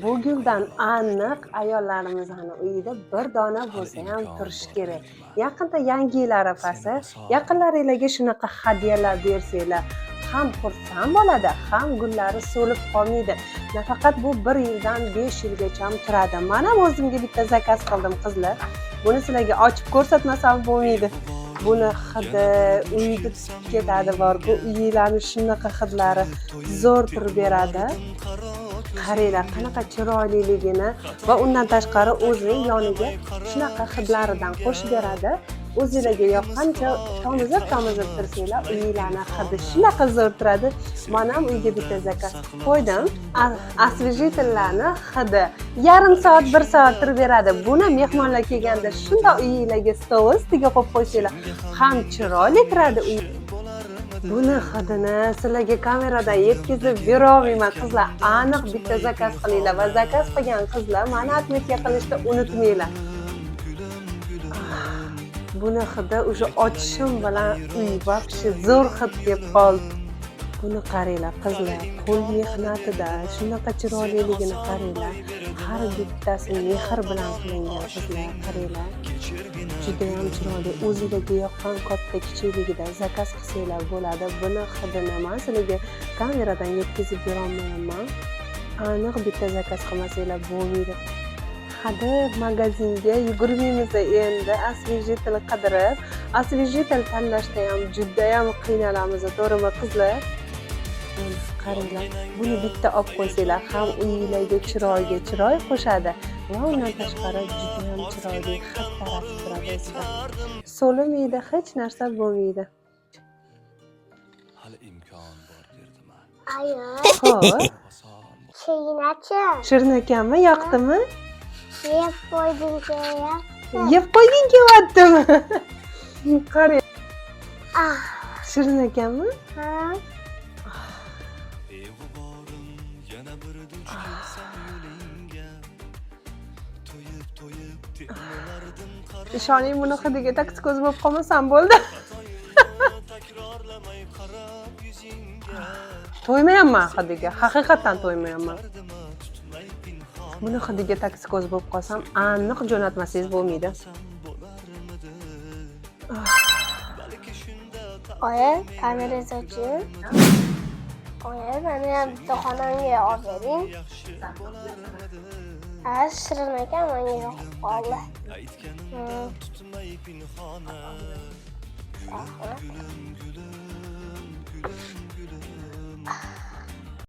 Bu guldan aniq ayollarimizni uyida bir dona bo'lsa ham turishi kerak. Yaqinda Yangi yil arafasi, yaqinlaringlarga shunaqa hadyalar bersanglar, ham xursand bo'ladi, ham gullari so'lib qolmaydi. Nafaqat bu 1 yildan 5 yilgacha turadi. Man ham o'zimga bitta zakaz qildim, qizlar. Buni sizlarga ochib ko'rsatmasam bo'lmaydi. Buni hidi uyga tutib ketadi borku, uylarni shunaqa hidlari zo'r turib beradi. Qaranglar, qanaqa chiroyliligini va undan tashqari o'zi yoniga shunaqa hidlaridan qo'shib beradi. O'zinglarga yoqqancha tomizib tomizib tursanglar, uylarni hidi shunaqa zo'r turadi. Man ham uyga bitta zakaz qilib qo'ydim. Освежитель larni hidi yarim soat, 1 soat turib beradi. Buni mehmonlar kelganda shundoq uyinglarga stol ustiga qo'yib qo'ysanglar ham chiroyli turadi uy. Buni hidini sizlarga kameradan yetkazib berolmayman, qizlar. Aniq bitta zakaz qilinglar va zakaz qilgan qizlar mani отметка qilishni unutmanglar. Buni hidi уже ochishim bilan uy вообще zo'r hid kelib qoldi. Buni qaranglar, qizlar, qo'l mehnatida shunaqa chiroyliligini qaranglar. Har bittasi mehr bilan qilingan, qizlar, qaranglar. Judayam chiroyli. O'zinglarga yoqqan katta kichikligida zakaz qilsanglar bo'ladi. Buni hidini man sizlarga kameradan yetkazib berolmayapman. Aniq bitta zakaz qilmasanglar bo'lmaydi. Hadeb magazinga yugurmaymiz endi освежитель qidirib. Освежитель tanlashda ham judayam qiynalamiz, to'g'rimi, qizlar? Mana qaranglar, buni bitta olib qo'ysanglar ham uyinglarga chiroyga chiroy qo'shadi va undan tashqari judayam chiroyli hid taratib turadi o'zida. So'limaydi, hech narsa bo'lmaydi. Hali imkon bor derdim. Ayol, Xo'p, Oson shirinachi. Shirin ekanmi, yoqdimi? Yeb qo'yding kelyapti. Yeb qo'yging kelyaptimi? Qarang, Ah, shirin ekanmi? Ha? Beg'uborim, yana bir duch kelsam yo'lingga, to'yib to'yib termilardim qarab. Ishoning, buni hidiga toksikoz bo'lib qolmasam bo'ldi. Takrorlamay qarab yuzingga. To'ymayapman hidiga, haqiqatdan to'ymayapman. Dardimni tutmay pinhon Buni hidiga toksikoz bo'lib qolsam, aniq jo'natmasangiz bo'lmaydi. Bo'larmidi balki shunda. Oyi, kamerangiz oching. Oyi, meni ham bitta xonamga olib bering. Ha, shirin ekan, menga yoqib qoldi. Aytganimda tutmay pinhona. Rahmat. Gulim.